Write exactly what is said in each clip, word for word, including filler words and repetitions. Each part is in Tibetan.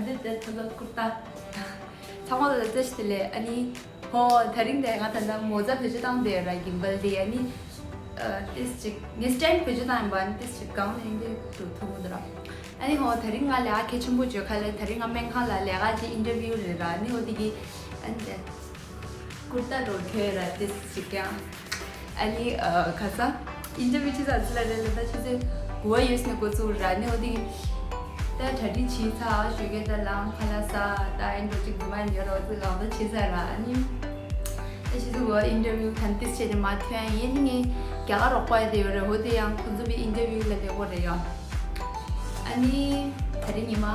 འདི་དེ་ཐོ་ལོ་ཀུར་ཏ། ཚང་མ་ལ་བཀྲ་ཤིས་བདེ་ལེགས། ཨ་ནི་ཧོ་དེ་རིང་དེ་ང་ད་ལྟ་མོ་ཛ་བེད་སྤྱོད་བཏང་བསྡད་ཡོད་ར། གིམ་བལ་དེ། ཨ་ནི་ཨ་ཏིས་ཅིག་ངས་སི་ཊེན་ཌི་བེད་སྤྱོད་བཏང་ཡིན་པ། ཨ་ནི་ཏིས་ཅིག་གང་ནས་འདི་འགྲོ་ཐུབ་མི་འདུག་ར། ཨ་ནི་ཧོ་དེ་རིང་ང་ལས་ཀ་གལ་ཆེན་པོ་བྱོས་ཁ་ལ། དེ་རིང་ང་སྨན་ཁང་ལ་ལས་ཀ་ཅིག་ཨིན་ཊར་བིའུ་རེད་ར། ཨ་ནི་ཧོ་དེ་གི་ཨ་ནི་དེ། ཀུར་ཏ་ལོ་ཁྱོད་ར་ཏེ་ཅིག་ཀྱང་། ཨ་ནི་ཨ་ག་ས་ཨིན་ཊར་བིའུ་ཅི་ས་ཅི་ལ་རེད་ལ། ད་ཆུ་ཚོད་དགུ་པ་ཡོལ་ནས་འགོ་བཙུགས་ར། ཨ་ནི་འོ་དེ་ད་གྲ་སྒྲིག་བྱས་ཚར་ཞོགས་ཀས་ད་ལམ་ཁ་ལག་ཟ། ད་ཨེ་འགྲོ་ཅིག་དུ་མ་ཡོད་ར། འོ་དེ་ལག་ད་བྱས་ཚར་ར། ཨ་ནི་ད་ཆུ་ཚོད་དགུ་པ་ཨིན་ཊར་བིའུ་ཐེངས་ཏིས་བྱས་ནས་མ་ཐོན་ཡིན། ཨ་ནི་ངས་རྒྱ་གར་རོགས་པ་ཡོད་དེ་ཡོད་རེད། འོ་དེ་ཡང་ཁོང་ཚོ་བའི་ཨིན་ཊར་བིའུ་ལ་བསྡད་དགོས་རེད་ཡ། ཨ་ནི་ད་རེས་ཉི་མ་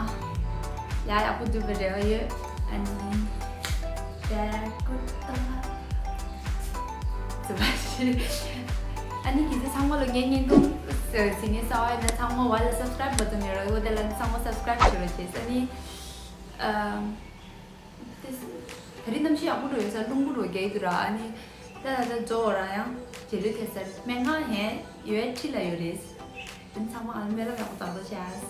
ཡག་ཡག་པོ་འདུག་པའི་རེ་བ་ཡོད། ཨ་ནི་ད་ཀུར་ཏ་ཟེར་བ་ཞིག་ཨ་ནི་གལ་སྲིད་ཚང་མ་ལ་ངའི་བརྙན་ཐུང་གཟིགས་མཁན་གསར་པ་ཡིན་ན་ཚང་མ་ཝ་ལ་སབ་སི་ཀ་རེབ་བཏང་ནས་རོགས། འོ་དེ་ལ་ཚང་མ་སབ་སི་ཀ་རེབ་བྱེད་རོགས་བྱེད། ཨ་ནི་ཨ། དེ་རིང་གནམ་གཤིས་ཡག་པོ་འགྲོ་ཡོད་ས། རླུང་བུ་འགྲོ་རྒྱག་གི་འདུག་ར། ཨ་ནི་ད་ད་ད་ཇོ་ར་ཡང་རྗེས་ལུས་ཐེབས་ས་སྨན་ཁང་ཧན་ཡོད་ཁྲི་ལ་ཡོད་རེད། དེ་ཚང་མ་ཨ་ནི་སྨན་ལམ་ཡག་པོ་བཏང་རོགས་བྱས།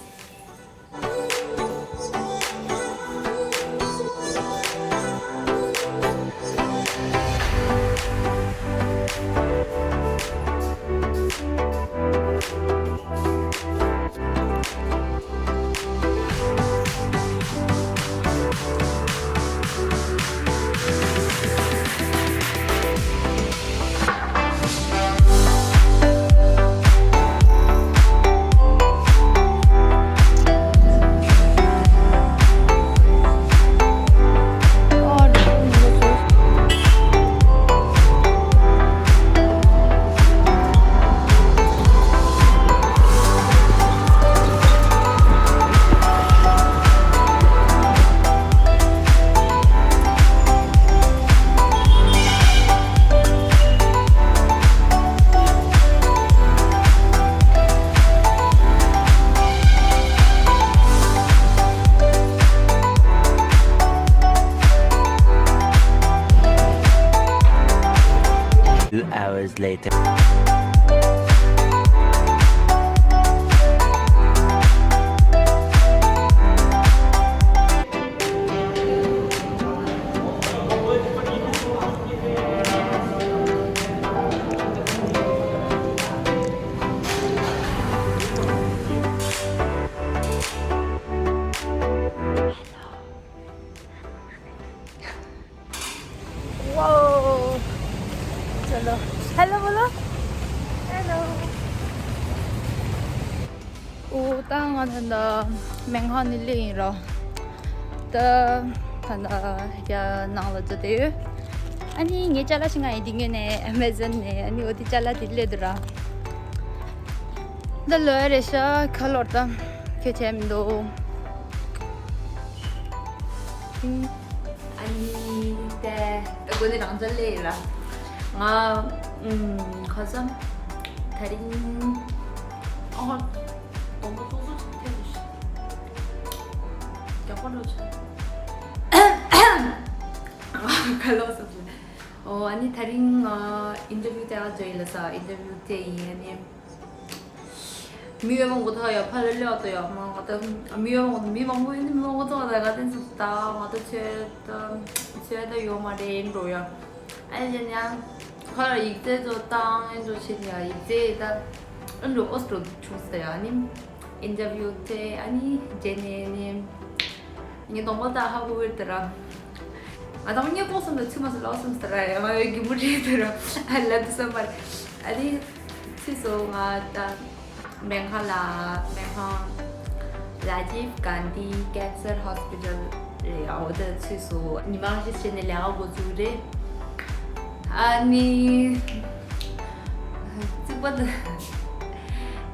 Two hours later. Wow. चलो। Hello बोलो। Hello। ཨོ་ད་ང་ད་ལྟ་སྨན་ཁང་ནས་སླེབས་ཡིན་ར། ད་ད་ལྟ་ཡ་ནང་ལ་འཛུལ་བསྡད་ཡོད། ཨ་ནི་ངའི་ཅ་ལག་ཞིག་ང་ཡི་འདི་ངོས་ནས་ཨེ་མེ་ཛོན་ནས། ཨ་ནི་འོ་དེ་ཅ་ལག་དེ་སླེབས་འདུག་ར། འདི་ལོས་རེད་ཤག་ཁ་ལོར་ད་ཁྱོད་བྱས་མི་འདུག་ཨ་ནི་དེ་ད་དགོན་སྡེ་རང་འཇགས་ལས་ལ། ང་ཨུམ་ཁ་སང་དེ་རིང་ཨ་ཧོ་དགོང་པ་ཙོག་ཙོག་ཅིག་ཐེབས་ཤག་རྒྱགས་པ་འགྲོ་ཆ་ཁ་ལོ་སོང་། ཨོ་ཨ་ནི་དེ་རིང་ཨ་ཨིན་ཊར་བིའུ་དེ་ཨ་ཇོ་ཡི་ལ་ས་ཨིན་ཊར་བིའུ་དེ་ཡིན། ཨ་ནི། མི་ཡོད་མང་པོ་ཐག་ཡ་ཕ་ལ་ལོག་ཏུ་ཡ་མ་ང་ད་མི་ཡོད་མང་པོ་མི་མང་པོ་ཡིན་ན་མི་མང་པོ་ཐོག་ད་ག་དེ་ཚོ་ད་ང་ད་ཚོད་ད་ཚོད་ད་ཡོད་མ་རེད་འགྲོ་ཡ། ཨ་ནི་ཡང་ཁ་ལ་ཡིག་ཚད་ཚོ་བཏང་ཨེ་འགྲོ་བྱེད་ཡ་ཡིག་ཚད་ད་ཨེ་འགྲོ་ཨོ་སི་འགྲོ་བྱུང་ས་ཡ། ཨ་ནི་ཨིན་ཊར་བིའུ་དེ་ཨ་ནི་རྗེས་ནས་ནི། ངས་གདོང་པ་དག་ཧ་གོ་གི་དེ་ར། ང་དང་ངས་ལྐོག་སམ་ལ་ཚུད་མ་སོང་ལོག་སམ་ཟེར་ར་ཡ། ང་ཡོད་རྒྱུ་མོ་རེད་དེ་ར། ཨ་ལབ་དུ་བསམ་པར། ཨ་ནི་ཚུད་སོང་། ང་དང་སྨན་ཁང་ལ་སྨན་ཁང་Rajiv Gandhi Cancer Hospital རེད་ཡ། འོ་དེ་ཚུད་སོང་། ཉི་མ་ཁ་ཤས་བྱས་ནས་ལས་ཀ་འགོ་བཙུགས་རེད། ཨ་ནི། རྩིག་པ་དེ་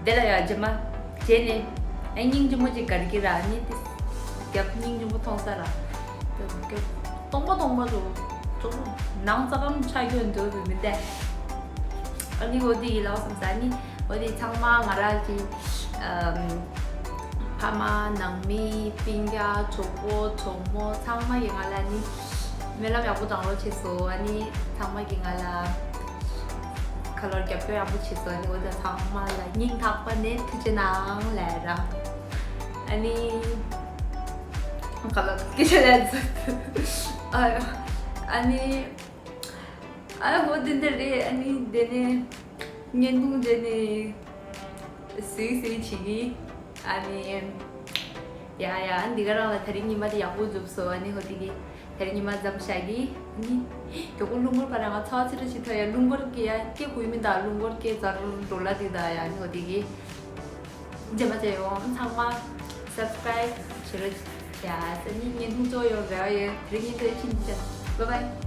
དེ་ལ་ཡ་རྗེས་མ་བྱས་ནས་ཨ་སྙིང་རྗེ་མོ་ཅིག་གར་གྱི་ར། ཨ་ནི་དེ་རྒྱབ་སྙིང་རྗེ་མོ་མཐོང་ས་ར། དེ་རྒྱབ་སྟོང་པ་སྟོང་པ་འདུག་ཅོག་ནང་རྩ་ཁམ་ཆགས་རྒྱུ་འདུག་མི་འདས། ཨ་ནི་འོ་དེ་ཡི་ལག་བསམ་ས། ཨ་ནི་འོ་དེ་ཚང་མ་ང་རང་གི་ཨམ། ཕ་མ་ནང་མི་སྤུན་ཀྱག་གྲོགས་པོ་གྲོགས་མོ་ཚང་མ་གིས་ང་ལ་ནི་སྨོན་ལམ་ཡག་པོ་བཏང་རོགས་བྱས་སོང་། ཨ་ནི་ཚང་མ་གིས་ང་ལ་ཁ་ལོར་རྒྱབ་སྐྱོར་ཡག་པོ་བྱས་སོང་། ཨ་ནི་འོ་དེ་ཚང་མ་ལ་སྙིང་ཐག་པ་ནས་ཐུགས་རྗེ་གནང་ལབ་ར། ཨ་ནི་ ག་ལ་སྐད་ཆ་ལས་ཚོད། ཨ་ཨ་ནི། ཨ་ཧོ་དེ་འདྲ་རེད། ཨ་ནི་དེ་ནས་བརྙན་ཐུང་བྱས་ནས་གཟིགས་གཟིགས་བྱེད་ཀྱི། ཨ་ནི་ཡ་ཡ། ཨ་ནི་འདི་ག་རང་ལ་དེ་རིང་ཉི་མ་དེ་ཡག་པོ་འགྲུབ་སོང་། ཨ་ནི་ཧོ་དེ་གི་དེ་རིང་ཉི་མ་མཚམས་བཞག་གི། ཨ་ནི་མགྱོགས་པོ་རླུང་འཁོར་པ་རང་ང་ཚོ་ཚི་ར་ཞིག་ཐོ་ཡ། རླུང་འཁོར་གི་ཡ་སྐད་གོ་ཡི་མི་འདུག་རླུང་འཁོར་སྐད་ཚར་འགྲོ་ལ་དེ་ད་ཡ། ཨ་ནི་ཧོ་དེ་གི་རྗེས་མ་བྱས་ཡོང་། ཚང་མ་subscribe བྱེད་རོགས་བྱས། ཨ་ནི་བརྙན་ཐུང་གཙོ་ཡོང་རེ་བ་ཡོད། དེ་རིང་བརྙན་ཐུང་ཕྱིན་ཅན། Bye bye།